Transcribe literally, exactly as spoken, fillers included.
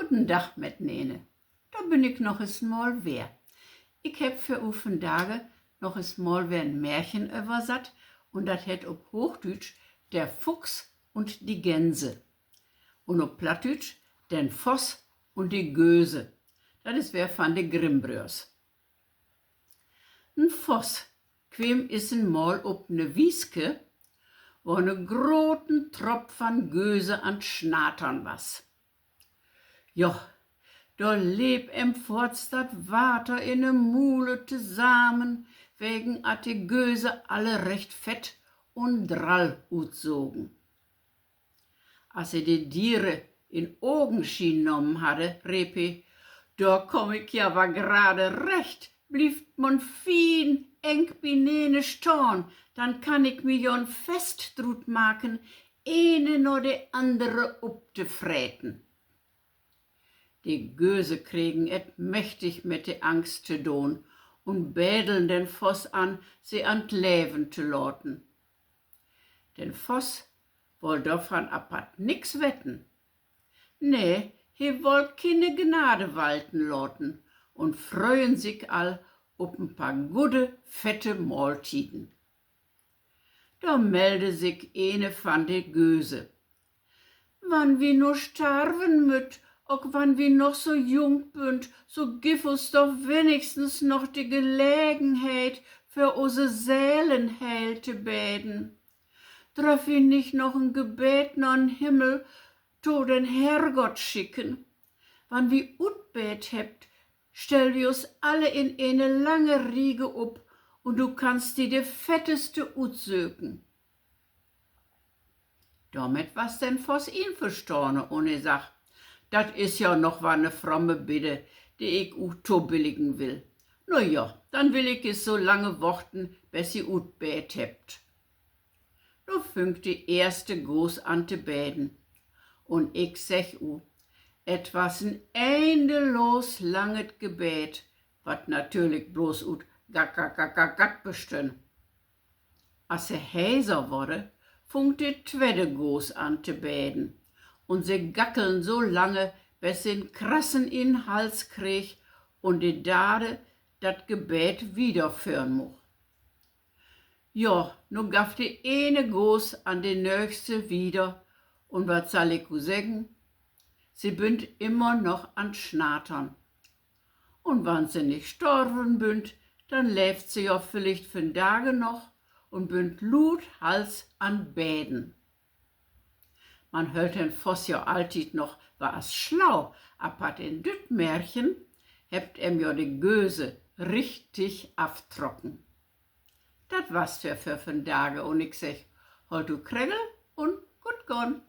Goden Dag metnene. Dor bün ik noch es mal weer. Ik hebb för u vandage noch es mal weer en Märchen översatt, un dat hett op Hoochdüütsch Der Fuchs und die Gänse un op Plattdüütsch Den Voss un de Göse. Dat is weer van de Grimm-Bröörs. En Voss kweem is en Mal op ne Wieske, wor ne groten Tropp van Göse an't Snatern was. Jo, dor leep em foorts dat Water in de Mule tosamen, wegen at de Göse alle recht fett un drall utsogen. As he de Diere in Ogenschien nahmen hadde, reep he: Dor kaam ik ja wa grade recht. Blievt man fien enk binene stahn, denn kann ik mi jo en Fest drut maken, ene na de andere optofreten. De Göse kregen et mächtig mit de Angst to doon un bedeln den Voss an, se an't Leven to laten. Den Voss woll dorvan apatt nix weten. Nee, he woll kene Gnade walten laten un fröhen sik al op en paar gode, fette Mahltieden. Dor melde sik ene van de Göse: Wann wi nu starven mütt, ok wann wi noch so jung bünt, so giff us doch wenigstens noch de Gelegenheit, för use Selenheil to beden. Dröff wi nich noch en Gebett na'n Himmel to den Herrgott schicken? Wann wi utbeedt hebbt, stell wi us alle in ene lange Riege op un du kannst di de fetteste utsöken. Dormit was den Voss inverstahn un he sagg: Dat is ja noch wat ne fromme Bidde, de ik u tobilligen will. Na ja, denn will ik es so lange wachten, bes ji utbeedt hebbt. Nu füng de eerste Goos an to beden. Un ik segg u, et was en endeloos langet Gebett, wat natürlich blots ut Gack, gack, gack, gack, gack bestünn. As se heiser worre, fung de twede Goos an to beden, un se gackeln so lange, bes se en Krassen in'n Hals kreeg un de darde dat Gebett wiederföhren much. Ja, nu gaff de ene Goos an de nöögste wieder, un wat sall ik u seggen? Se bünt immer noch an't Snatern. Un wann se nich storven bünt, denn leevt se ja villicht vandage noch un bünt luuthals an't Beden. Man höllt den Voss ja alltied noch wat as slau, apatt in düt Märchen hebbt em ja de Göse richtig aftrocken. Dat was 't weer för vandage un ik segg: Holt u kregel un goot gahn.